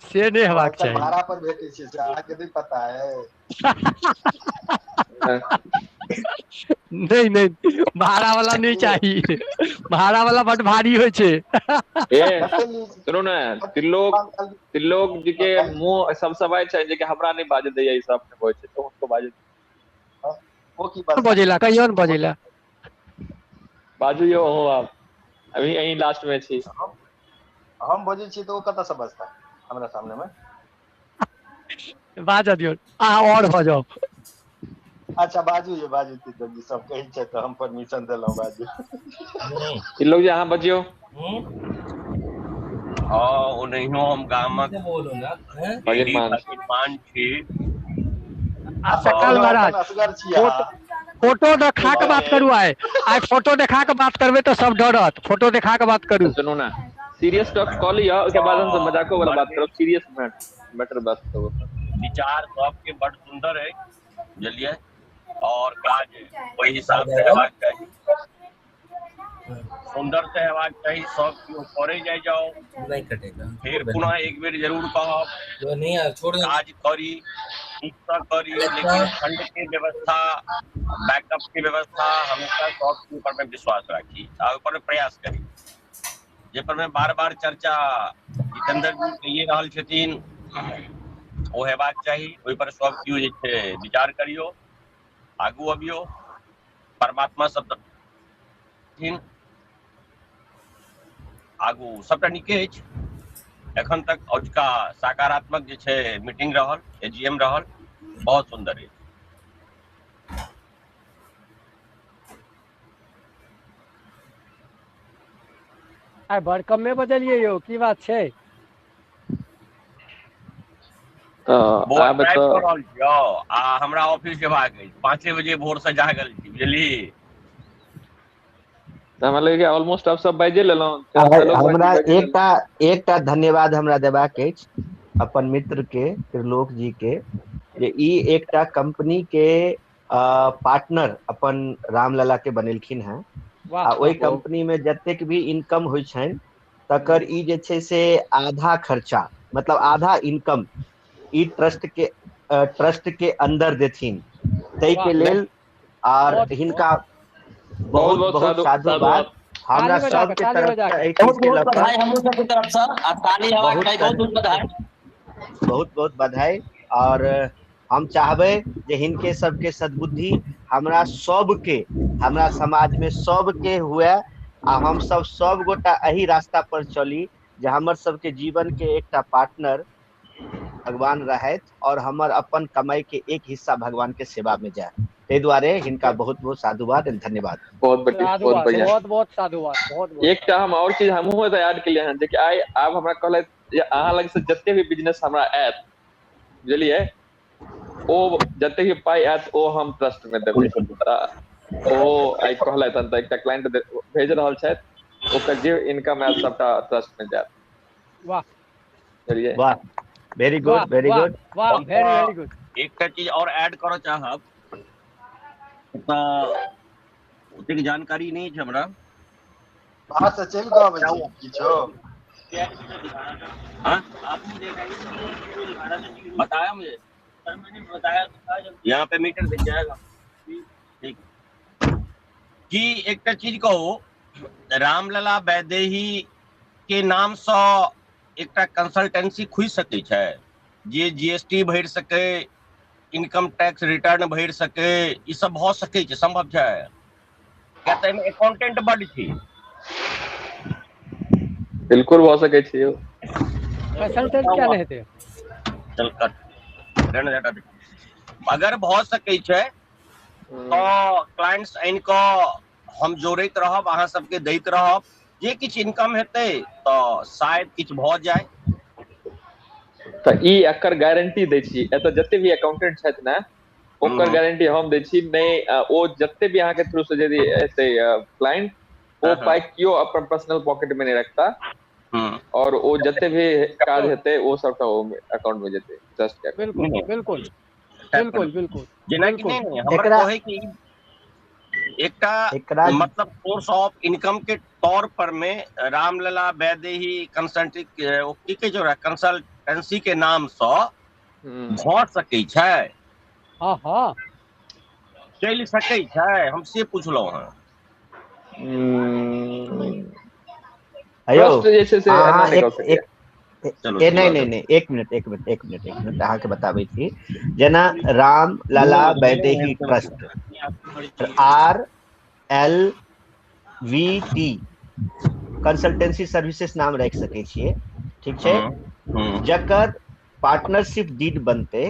से नहि हम हेबाक आइ काल्हि चाही। भाड़ा पर भेटै छै से अहाँके नहि पता अइ? नहि नहि, भाड़ा वाला नहि की चाही, भाड़ा वाला बड भारी होइ छै। ए कते ली सुनू ने, त्रिलोक त्रिलोक जी के मुँह सब छै जे कि हमरा नहि बाजऽ दैया, ई सब होइ छै तऽ हुनको बाजऽ ओ की बाजता? बजेला कहियो ने बजेला। बाजू यौ अहूँ आब, अभी अहीं लास्ट में छी। हम बजै छी तऽ ओ कतऽसँ बजता हमरा सामने मे? बाजऽ दियौ, अहाँ और भऽ जाउ। अच्छा बाजू यौ, बाजू त्रिलोक जी, सब कहै छै तऽ हम परमिशन देलहुँ, बाजू। त्रिलोक जी अहाँ बजियौ। हँ, ओनहियो हम गामक डेली भगिनमान भगिनमान छी। आ सकल यौ महाराज, एखन असगर छी फोटो अहाँ। फोटो देखा के बात करू, आइ आइ फोटो देखा के बात करबै तऽ सब डरत, फोटो देखा के बात करू। सुनू ने, सीरियस टॉक कऽ लिअ, ओहिके बाद हमसब हँ, मजाको वाला बड़ बात करब, सीरियस मैटर बात करब। विचार सबके बड सुन्दर अछि, बुझलियै, और काज ओहि हिसाब से हेबाक चाही, सुन्दर से हेबाक चाही, सब केओ करे जाइ जाउ। नहीं कटेगा। फेर पुनः एक बेर जरूर कहब, जो नहीं आया छोड़ देना। काज करी, नीकसँ करी, लेकिन फंड के व्यवस्था, बैकअप के व्यवस्था हमेशा सब के ऊपर में विश्वास राखी आ ओहि पर में प्रयास करी, जे पर में बार बार चर्चा जितेंद्र जी कहिए रहल छथिन, ओ हेबाक चाही। ओहि पर सब केओ जे छै विचार करियौ, आगू अबियौ, परमात्मा सब छथिन, आगू सबटा नीके अछि। एखन तक औजका सकारात्मक जे छै मीटिंग रहल, एजीएम रहल, बहुत सुन्दर अछि। आइ बड़ कमे बजलियै यौ, की बात छै? तऽ बौआ आब ड्राइव कऽ तऽ रहल छी यौ, आ हमरा ऑफिस जेबाक अछि, 5 बजे भोर से जागल छी, बुझलियै। तऽ हमरा लगैया ऑलमोस्ट आब सब बाजिये लेलहुँ, आलोक भाईजी हमरा बाजिये लेलहुँ। एकटा एकटा धन्यवाद हमरा देबाक अछि अपन मित्र के, त्रिलोक जी के, जे ई एकटा कंपनी के पार्टनर अपन रामलला के बनेलखिन हेँ, वाह आ ओहि वाह। बहुत कंपनी में जतेक भी इनकम होइ छनि तकर ई जे छै से आधा खर्चा, मतलब आधा इनकम ई ट्रस्ट के अंदर देथिन, ताहि वाह के नहि, लेल आर बहुत हिनका बहुत बहुत बहुत बहुत साधु साधुवाद। साधुवाद। हमरा ताली बजा के, सबके ताली तरफ बजा से के। एहि बहुत चीज के बहुत लऽ कऽ बधाई हमरो सबके तरफ से, आ ताली हेबाक बहुत चाही, बहुत बहुत बधाई। बहुत बहुत बधाई। और हम चाहबै जे हिनके सबके सद्बुद्धि हमरा सबके, हमरा समाज में सबके हुए, आ हम सब सब गोटा एहि रास्ता पर चली जे हमर सबके जीवन के एकटा पार्टनर भगवान रहथि और हमर अपन कमाई के एक हिस्सा भगवान के सेवा में जाय। ताहि दुआरे हिनका बहुत बहुत साधुवाद एंड धन्यवाद। बहुत बढ़िया, बहुत साधुवाद, बढ़िया। बहुत बहुत साधुवाद, बहुत बहुत एकटा हम और चीज हमहूँ एतऽ ऐड केलियै हन, जे कि आइ आब हमरा कहलथि जे अहाँ लग से जते भी बिजनेस हमरा आयत, बुझलियै, ओ जते भी पाइ आयत ओ हम ट्रस्ट में देबै। तऽ ओ आइ कहलथि हन, तऽ एकटा क्लाइंट भेज रहल छथि, ओकर जे इनकम आयत सबटा ट्रस्ट में जायत। वाह बुझलियै? वाह, वेरी वाह गुड, वेरी वाह गुड। वाह, हम वेरी तऽ वेरी गुड। एकटा चीज और ऐड करऽ चाहब, तऽ ओतेक जानकारी नहि छै हमरा, बाहर से चलि कऽ अबै छै किछो। हाँ? बताया मुझे, यहाँ पे मीटर दिख जाएगा। ठीक कि एकटा चीज कहू, रामलला वैदेही के नाम सँ एकटा कंसल्टेंसी खुलि सकै छै जे जीएसटी भरि सकै, इनकम टैक्स रिटर्न भरि सकै, ई सब भऽ सकै छै, संभव छै? किया तऽ एहिमे अकाउंटेंट बड्ड छै। बिल्कुल भऽ सकै छै यौ। कंसल्टेंट किया नहि हेतै? चल कट रहने दे, हटा दे। अगर भऽ सकै छै तऽ क्लाइंट्स आनि कऽ हम जोड़ैत रहब, अहाँ सबके दैत रहब, जे किछु इनकम हेतै तऽ शायद किछु भऽ जाय। तऽ ई एकर गारंटी दै छी, एतऽ जते भी अकाउंटेंट छथि ने ओकर गारंटी हम दै छी। नहि, ओ जते भी अहाँके थ्रू से यदि एतै क्लाइंट, ओ पाइ केओ अपन पर्सनल पॉकेट में नहि रखता और ओ जते भी काज हेतै ओ सबटा ओ अकाउंट में जेतै ट्रस्ट के। बिल्कुल बिल्कुल बिल्कुल बिल्कुल। जेनाकि नहि नहि, हमर कहै कि एकटा मतलब सोर्स ऑफ इनकम के तौर पर में रामलला वैदेही कंसल्टिंग की कहै छै ओकरा, कंसल्टेंसी के नाम सँ भऽ सकै छै? हाँ हाँ, चलि सकै छै, हम से पुछलहुँ हँ। नहीं नहीं नहीं, एक मिनट एक मिनट एक मिनट एक मिनट, अहाँके बताबै छी। जेना Ram Lalla Vaidehi trust, RLVT consultancy services नाम राखि सकै छियै, ठीक छै? जकर पार्टनरशिप डीड बनतै,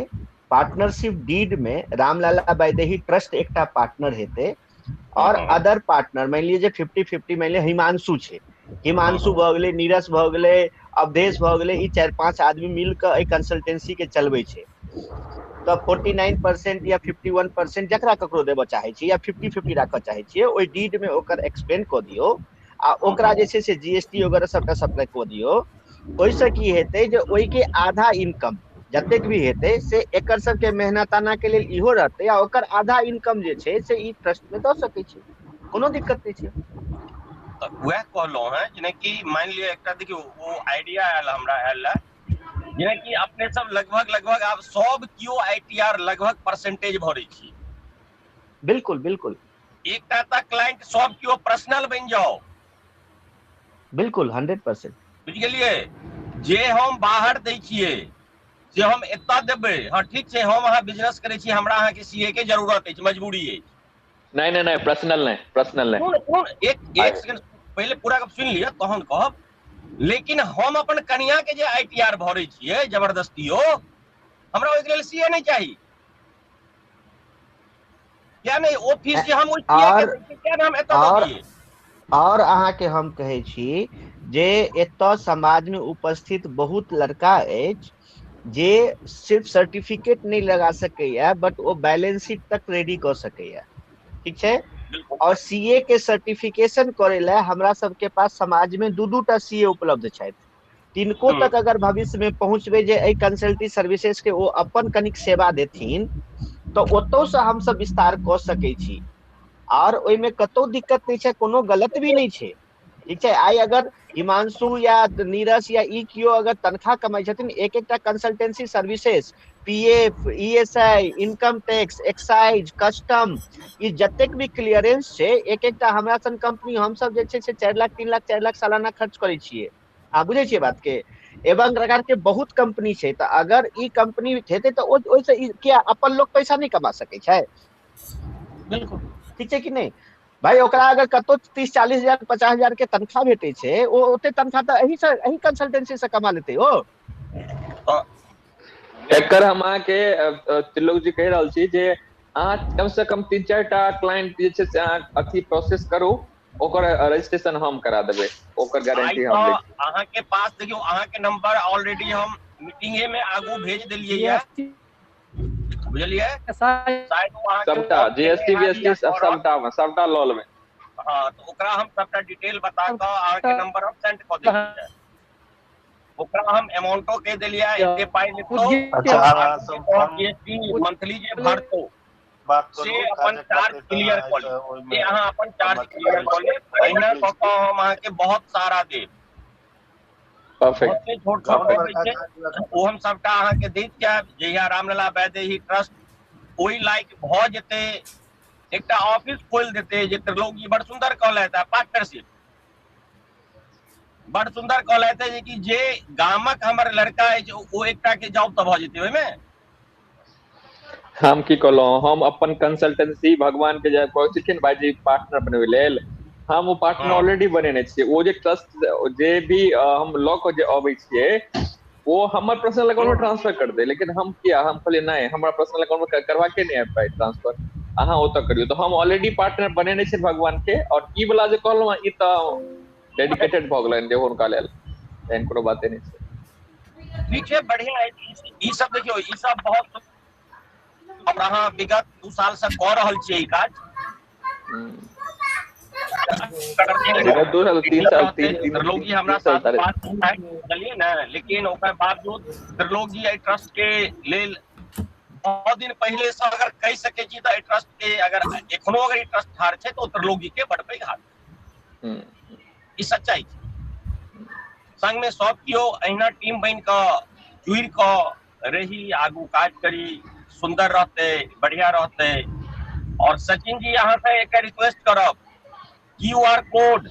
पार्टनरशिप डीड में रामलाला वैदेही ट्रस्ट एकटा पार्टनर हेतै और अदर पार्टनर, मानि लिअ जे 50-50, मानि लिअ हिमांशु छै, हिमांशु भऽ गेलै, नीरज भऽ गेलै, अवधेश भऽ गेलै, ई 4-5 आदमी मिल कऽ एहि कंसल्टेंसी के चलबै छै। तऽ 49% या 51% जकरा ककरो देबऽ चाहै छियै या 50-50 राखऽ चाहै छियै, ओहि डीड में ओकर एक्सप्लेन कऽ दियौ आ ओकरा जे छै से जीएसटी वगैरह सबटा सप्लाई कऽ दियौ। ओहिसँ की हेतै जे ओहिके आधा इनकम जतेक भी हेतै से एकर सबके मेहनताना के लेल इहो रहतै आ ओकर आधा इनकम जे छै से ई ट्रस्ट में दऽ सकै छै, कोनो दिक्कत नहि छै। तऽ वएह कहलहुँ हेँ, जेनाकि मानि लिअ एकटा देखियौ ओ आइडिया आयल हमरा आयल, जेनाकि अपने सब लगभग लगभग आब सब केओ आईटीआर लगभग परसेंटेज भरै छी। बिल्कुल बिल्कुल। एकटा तऽ क्लाइंट सब केओ पर्सनल बनि जाओ। बिल्कुल 100%। बुझि गेलियै? जे हम बाहर दै छियै से हम एतऽ देबै। हाँ ठीक छै, हम अहाँ बिजनेस करै छी, हमरा अहाँके सीए के जरूरत अछि, मजबूरी अछि। नहीं नहीं नहीं, पर्सनल नहीं, पर्सनल नहीं। एक एक सेकंड पहिले पूरा गप सुनि लिअ तहन कहब। लेकिन हम अपन कनिया के जे आईटीआर भरै छियै जबरदस्तियो, हमरा ओहिके लेल सीए नहि चाही। किया नहि ओ फीस जे हम ओहि सीए के दै छियै, किया नहि हम एतऽ दऽ दियै? और अहाँके हम कहै छी जे एतऽ समाज में उपस्थित बहुत लड़का अछि जे सिर्फ सर्टिफिकेट नहि लगा सकैया, बट ओ बैलेंस शीट तक रेडी कऽ सकैया, ठीक छै? और सीए के सर्टिफिकेशन करे ला हमरा सबके पास समाज में 2-2 टा सीए उपलब्ध छथि। तिनको तक अगर भविष्य में पहुंचबे जे एहि कंसल्टी सर्विसेज के ओ अपन कनिक सेवा देथिन तऽ ओतौ से हमसब विस्तार कऽ सकै छी और ओहिमे कतौ दिक्कत नहि छै, कोनो गलत भी नहि छै, ठीक छै? आइ अगर हिमांशु या नीरज या ई केओ अगर तनख्वाह कमाइ छथिन, एक एकटा consultancy services, PF, ESI, income tax, excise, custom, ई जतेक भी क्लियरेंस छै, एक एकटा हमरा सन कंपनी हमसब जे छै से 4 लाख 3 लाख 4 लाख सालाना खर्च करै छियै। अहाँ बुझै छियै बात के? एवं प्रकार के बहुत कंपनी छै। तऽ अगर ई कंपनी हेतै तऽ ओहिसँ किया अपन लोक पैसा नहि कमा सकै छै? बिल्कुल ठीक छै कि नहि भाई? ओकरा अगर कतौ 30-40 हजार 50 हजार के तनख्वाह भेटै छै, ओ ओते तनख्वाह तऽ एहि कंसल्टेंसी से कमा लेतै ओ। एकर हम अहाँके त्रिलोक जी कहि रहल छी जे अहाँ कम से कम 3-4 टा क्लाइंट जे छै से अहाँ अथी प्रोसेस करू, ओकर रजिस्ट्रेशन हम करा देबै, ओकर गारंटी हम लै छी। अहाँके पास देखियौ, अहाँके नंबर ऑलरेडी हम मीटिंगे में आगू भेज देलियै ये, बुझलियै? शायद ओ अहाँके सबटा जीएसटी बीएसटी सबटा सबटा लऽ लेबै। हाँ, तऽ ओकरा हम सबटा डिटेल बता कऽ अहाँके नंबर हम सेंड कऽ देलियै, ओकरा हम अमाउंटो कहि देलियै, एते पाइ लेतौ, जीएसटी मंथली जे भरतौ। बात से करू, अपन काजक चार्ज खातिर तऽ क्लियर अहाँ कऽ ली, एहिसँ जे ओहिमे अहाँ अपन हम चार्ज अथी क्लियर करै कऽ छी, लेब। अहिना बुझै कऽ छी। कऽ हम अहाँके बहुत सारा देब। परफेक्ट। बहुते छोट छोट कोनो परफेक्ट। बड़का अबै छै, काज लए ओ हम सबटा अहाँके दैत जायब। जहिया रामलला वैदेही ट्रस्ट ओहि लायक भऽ जेतै, एकटा ऑफिस खोलि देतै, जे त्रिलोक जी बड़ सुन्दर कहलथि पार्टनरशिप बड़ सुन्दर कहलथि जे कि जे गामक हमर लड़का अछि ओ एकटा के जॉब तऽ भऽ जेतै ओहिमे। हम की कहलहुँ, हम अपन कंसल्टेंसी भगवान के जे कहै छलखिन भाईजी पार्टनर बनबै लेल, हम ओ पार्टनर हँ ऑलरेडी बनेने छियै। ओ जे ट्रस्ट जे भी हम लऽ कऽ जे अबै छियै, ओ हमर पर्सनल अकाउंट में हँ ट्रांसफर कर दे, लेकिन हम किया, हम कहलियै नहि, हमरा पर्सनल अकाउंट में करबाके नहि है पाइ ट्रांसफर, अहाँ ओतऽ करियौ। तऽ हम ऑलरेडी पार्टनर बनेने छियै भगवान के। और ई वाला जे कहलहुँ हँ, ई तऽ डेडिकेटेड भऽ गेलनि जे हुनका लेल, एहन कोनो बाते नहि छै। ठीक छै, बढ़िया अछि। ई सब देखियौ, ई सब बहुत, और अहाँ विगत 2 साल से कऽ रहल छियै ई काज। हम्म। विगत 2 साल 3 साल रहतै तीन तीन त्रिलोक जी हमरा तीन साल साथ साढ़े बात बुझलियै ने, लेकिन ओकर बावजूद त्रिलोक जी एहि ट्रस्ट के लेल बहुत दिन पहिले से अगर कहि सकै छी तऽ एहि ट्रस्ट के अगर एखनो अगर ई ट्रस्ट ठाढ़ छै तऽ ओ त्रिलोक जी के बड़ पैघ हाथ, हम्म ई सच्चाइ छै। संग में सब केओ अहिना टीम बनि कऽ जुड़ि कऽ रही, आगू काज करी, सुन्दर रहतै, बढ़िया रहतै। और सचिन जी अहाँ से एक रिक्वेस्ट करब, क्यूआर कोड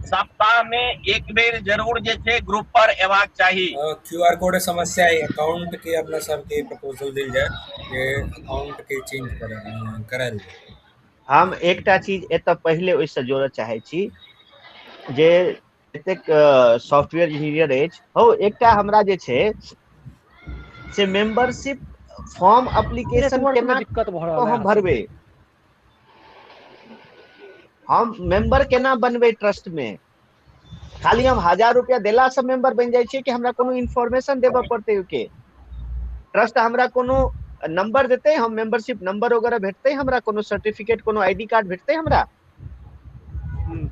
सप्ताह में एक बेर जरूर जे छै ग्रुप पर एबाक चाही। क्यूआर कोड समस्या है, अकाउंट के अपना सबके प्रपोजल देल जाय जे अकाउंट के चेंज करायल जाय। हम एकटा चीज एतऽ पहिले ओहिसँ जोड़ऽ चाहै छी जे एतेक सॉफ्टवेयर इंजीनियर अछि हौ, एकटा हमरा जे छै से मेंबरशिप फॉर्म एप्लीकेशन नेटवर्क में केना दिक्कत भऽ रहल है हम अहाँ सबके। भरबै, हम मेंबर केना बनबै ट्रस्ट में? खाली हम 1000 रुपया देला से मेंबर बनि जाइ छियै कि हमरा कोनो इन्फॉर्मेशन देबऽ पड़तै? ओके, ट्रस्ट हमरा कोनो नंबर देतै, हम मेंबरशिप नंबर वगैरह भेटतै हमरा, कोनो सर्टिफिकेट, कोनो आईडी कार्ड भेटतै हमरा? हम्म।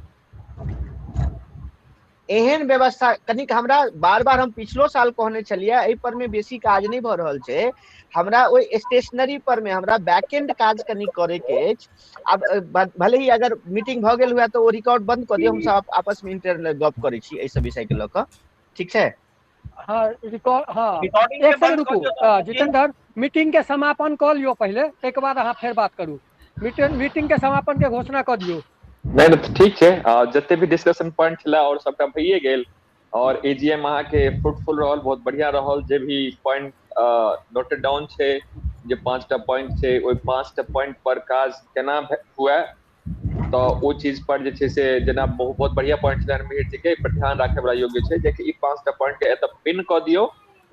एहन व्यवस्था कनिक हमरा बार बार, हम पिछलो साल कहने छलियै, एहि पर मे बेसी काज नहि भऽ रहल छै। हमरा ओहि स्टेशनरी पर मे हमरा बैकएंड काज कनि करे के अछि। आब भले ही अगर मीटिंग भऽ गेल हुए तऽ ओ रिकॉर्ड बंद कऽ दियौ, हम सब आपस मे इंटरनल गप करै छी एहि सब विषय के लऽ कऽ, ठीक छै? हाँ रिकॉर्ड, हाँ रिकॉर्डिंग के एक सेकंड बंद कऽ रुकू दियौ सचिन। जितेंद्र, मीटिंग के समापन कऽ लियौ पहिले, ताहिके बाद अहाँ फेर बात करू। मीटिंग के समापन के घोषणा कऽ दियौ। नहि नहि, ठीक छै। जते भी डिस्कशन पॉइंट छलै और सबटा भइए गेल, और एजीएम अहाँके फ्रूटफुल रहल, बहुत बढ़िया रहल। जे भी पॉइंट नोटेड डाउन छै, जे 5टा पॉइंट छै, ओहि 5टा पॉइंट पर काज केना हुए, तऽ ओ चीज पर जे छै से जेना बहुत बहुत बढ़िया पॉइंट छलै मिहिर जी के, एहि पर ध्यान राखै वाला योग्य छै, जे कि ई 5टा पॉइंट के एतऽ पिन कऽ दियौ,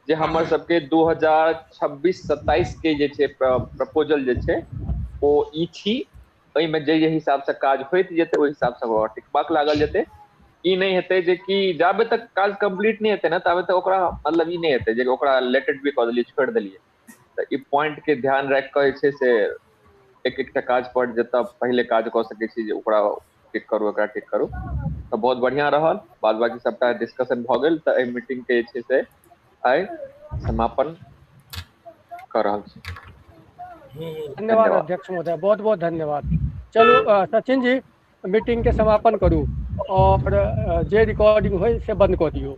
जे हमर सबके 2026-27 के जे छै प्रपोजल जे छै ओ ई छी, ओहिमे जे जे हिसाब से काज होइत जेतै ओहि हिसाब से ओकरा टिकबाक लागल जेतै। ई नहि हेतै जे कि जाबे तक काज कम्प्लीट नहि हेतै ने ताबे तक ओकरा मतलब ई नहि हेतै जे ओकरा लेटेड भी कऽ देलियै, छोड़ि देलियै। तऽ ई पॉइंट के ध्यान राखि कऽ जे छै से एक एकटा काज पर जतऽ पहिले काज कऽ सकै छी जे ओकरा टिक करू, एकरा टिक करू, तऽ बहुत बढ़िया रहल। बाद बाकी सबटा डिस्कशन भऽ गेल, तऽ एहि मीटिंग के जे छै से आइ समापन कऽ रहल छी। धन्यवाद धन्यवाद। अध्यक्ष महोदय, बहुत बहुत धन्यवाद। चलू सचिन जी, मीटिंग के समापन करू और जे रिकॉर्डिंग होय से बंद कऽ दियौ।